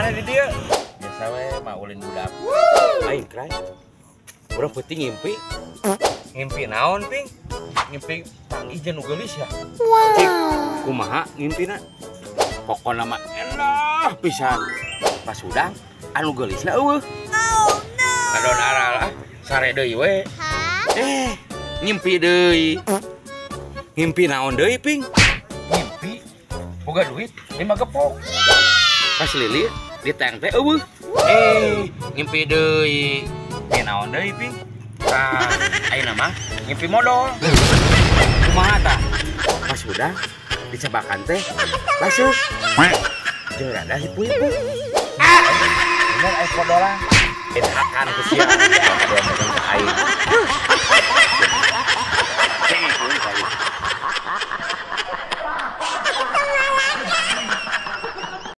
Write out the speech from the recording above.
Mana di dieu? Biasa we mah ulin budak. Aing kray. Urang peuting ngimpi. Ngimpi naon, Ping? Ngimpi panggih jeung nu geulis ya. Wow. Kumaha ngimpina? Pokona mah enak pisan. Pas hudang anu geulisna eueuh. Oh no. Adon aral ah, sare deui we. Eh, ngimpi deui. Ngimpi naon deui, Ping? Ngimpi boga duit 5 gepok. Pas lilit di tang teh eueuh. Eh, ngimpi deui. Ngimpi naon deui, Ping? Tah, ayeuna mah ngimpi modol. Kumaha tah? Pas hudang dicebakan teh langsung jeung rada hipu-hipu. Bener aya podolan. Edakan ku sia. Aing.